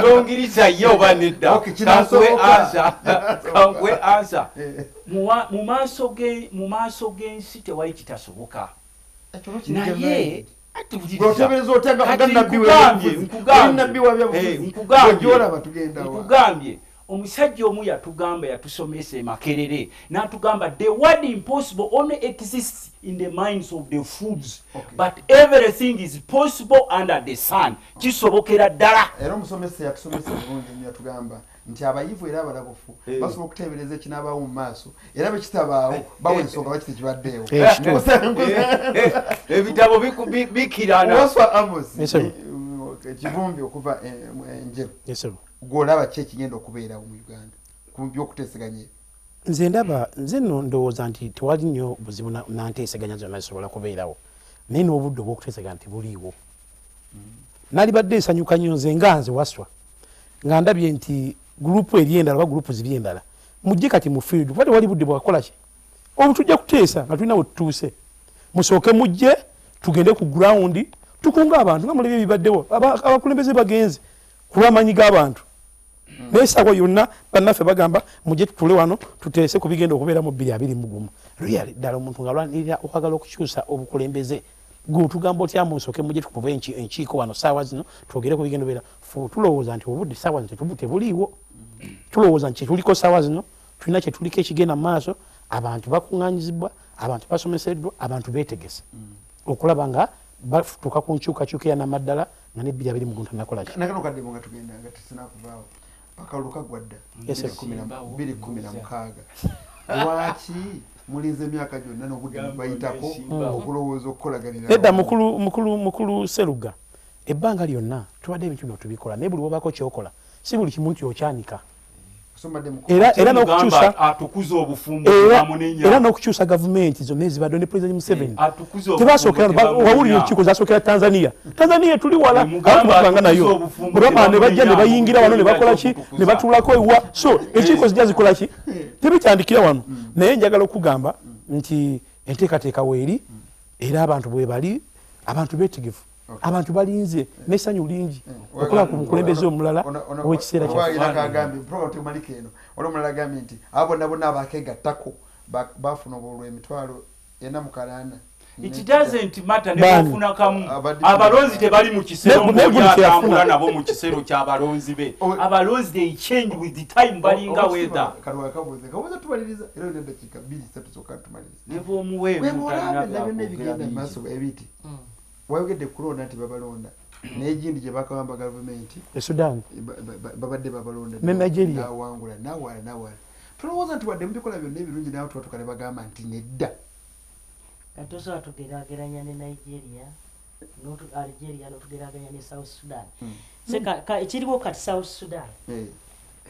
Tongiriza ye oba nedda. Kankwe answer. Mu maaso g'ensi tewali kitasoboka. Naye nkugambye omusajja omu yatugamba, yatusomesa e Makerere, n'atugamba the word impossible only exists in the minds of the fools, but everything is possible under the sun. Kisobokera ddala. Era omusomesa yatusomesa bulungi nnyo, yatugamba nti abayivu era abalabufu basobola okuteebereza ekinaabaawo mu maaso, era bwe kitabaawo bawa ensonga lwaki tekibaddeewo. Ebitabo bikirana. Waswa Amos Kivumbi okuva Enjeru, gw'olaba ki ekigenda okubeerawo mu Uganda ku by'okuteeseganya? Nze ndaba, nze nno ndowooza nti tewali nnyo buzibu na nteeseganya zonna zisobola kubeerawo, naye n'obudde obw'okuteeseganya tebuliiwo. Nalibadde nsanyuka nnyo nze nga nze Waswa nga ndabye nti gurupu eri endala oba gurupu ziri endala mujje kati mu field, kuba tewali budde bwakukola ki, obu tujja kuteesa nga tulina we tutuuse. Musooke mujje tugende ku ground tukunga abantu nga mulabye ebibaddewo, abakulembeze bagenze kulw'amaanyi g'abantu. Naye essaawa yonna bannaffe bagamba mujje tutule wano tuteese ku bigenda okubeera mu 2021. Really ddala omuntu ng'alwanirira okwagala okukyusa obukulembeze, gwe otugamba otya musooke mujje tukube enkiiko wano ssaawa zino twogere ku bigenda obeera. Ffe tulowooza nti obudde ssaawa zino tebuliiwo. Tulowooza nti kyetuliko ssaawa zino tulina kyetuliko ekigenda mu maaso, abantu bakuŋŋaanyizibwa, abantu basomeseddwa, abantu beetegese okulaba nga batuuka ku nkyukakyuka eyanamaddala nga ne 2021 tannakola ki. Nakano kaddemu nga tugenda nga tetunakuvaawo, akalulu kaggwa dda 2016. Lwaki mulinze emyaka gyonna n'obudde bayitako okulowooza okukolaganira? Nedda mukulu Seruga, ebbanga lyonna tubadde ebintu bino tubikola, naye buli wobaako kyokola si buli kimu nti okyanika. Era n'okukyusa era n'okukyusa gavumenti zonna ezibadde ne President Museveni tebasookera, wawulira enkiiko zasookera Tanzania. Tanzania tuli wala batubanga nayo, bwe bamala ne bajja ne bayingira wano ne bakola ki, ne batuulako ewa. So enkiiko zijja zikola ki, tebitandikira wano. Naye njagala okugamba nti enteekateeka weeri, era abantu bwe bali, abantu beetegefu, abantu balinze n'essanyu lingi okulaba ku mukulembeze omulala ow'ekiseera kyaffe. Eno waliwo omulala agambye nti abo bonna bonna abakeegattako bafuna obululu 490,000. It doesn't matter ne bafuna kamu, abalonzi tebali mu kisero ng'olyatambula nabo mu kisero ky'abalonzi be. Abalonzi they change with the time, balinga weather. Kabuuze kabuuze tumaliriza era olina eddakiika 2-3 zokka tumaliriza. Ne bw'omuweemu talina byonna ebigenda mu maaso ebiti wayogedde kulonda nti babalonda, naye gindi gye bakawamba gavumenti e Sudan babadde babalonda ne Nigeria nawangula nawala nawala. Tulowooza nti wadde mubikola byonna ebirungi nawe twatuuka ne bagamba nti nedda. Tosobola tugeraageranya ne Nigeria, Algeria, n'otugeraageranya ne South Sudan. Ekiriwo kati South Sudan.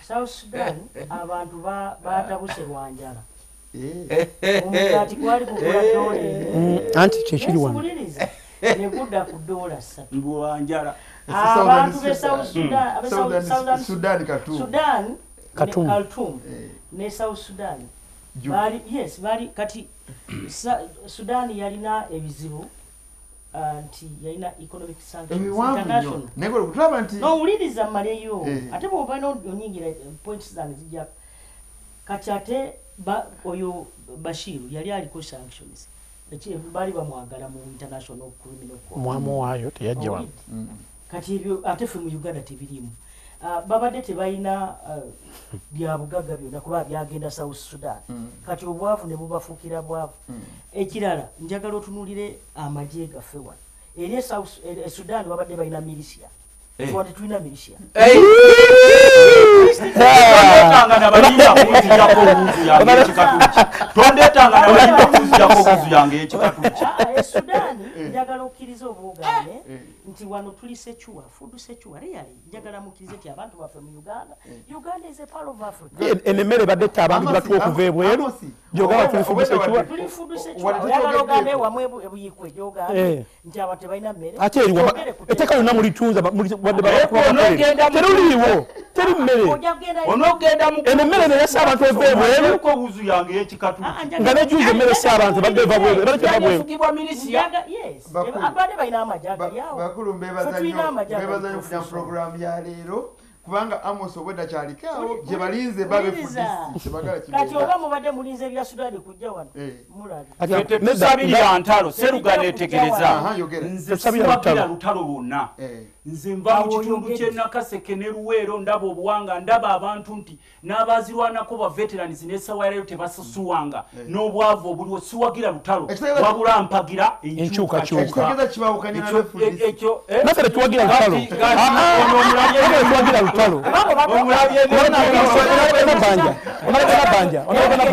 South Sudan abantu batabuse lwa njala. Omugaati gwali gugula $1. Anti kyekiri wano. Ne gudda ku $3. Lwa Abantu be South Sudan, Sudan, Khartoum ne South Sudan bali, yes, bali kati Sudan yalina ebizibu nti yalina economic sanctions international. No, wuliriza mmaleyo. Ate bw'oba onyingira points zange zijja kati ate oyo Bashiru yali aliko sanctions. Bali bamwagala mu International Criminal Court. Mwamuwaayo teyajja wano. Kati ebyo ate ffe mu Uganda tebiriimu. Babadde tebalina bya bugagga byonna kuba byagenda South Sudan. Kati obwavu ne bubafuukira bwavu. Ekirala njagala otunuulire amagye gaffe wano. Eri e Sudan babadde balina milisia. Ffe tetulina milisia. Tondeetanga na balinda kunzijako wuzu yange ekikatuki. Tondeetanga na balinda kunzijako wuzu yange ekikatuki. E Sudan njagala okkirize obuugaane nti wano tuli secure, food secure. Really njagala mukkirize nti abantu baffe mu Uganda. Uganda is a part of Africa. Eno emmere badde etta abantu batuwa okuva ebweru. Gy'ogamba tuli food secure. Tuli food secure. Oyagala ogambe wamwe ebuyikwe gy'ogambe nti abantu tebalina mmere. Ate eri etteeka lyonna mulitunza wadde babakuba teruliiwo. Teri mmere. Onogenda mu eno emmere neyasa abantu eva ebweru. Ko wuzu yange y'ekikatu. Nga nejuza emmere si abantu badde eva bweru. Badde teva bweru. Efugibwa milisiya. Yes. Abadde balina amajagali awo. Bakulu mbebaza nnyo kujja mu program ya leero. Kubanga Amos obwedda kyaliko awo gye balinze babe FDC tebagala kibeera. Kati oba mubadde mulinze bya Sudan kujja wano mulabe. Tusabirira ntalo Seruga netegereza. Nze tusabira lutalo lwonna. Nze nva mu kitundu ky'e Nakaseke ne Luweero ndaba obuwanga ndaba abantu nti n'abazirwanako ba veterans n'essaawa leero tebasasulwanga n'obwavu obuliwo siwagira lutalo wabula mpagira enkyukakyuka. Ekitegeeza Naffe tetuwagira lutalo. Naffe tetuwagira lutalo. Omulabye Banja. Omulabye Banja.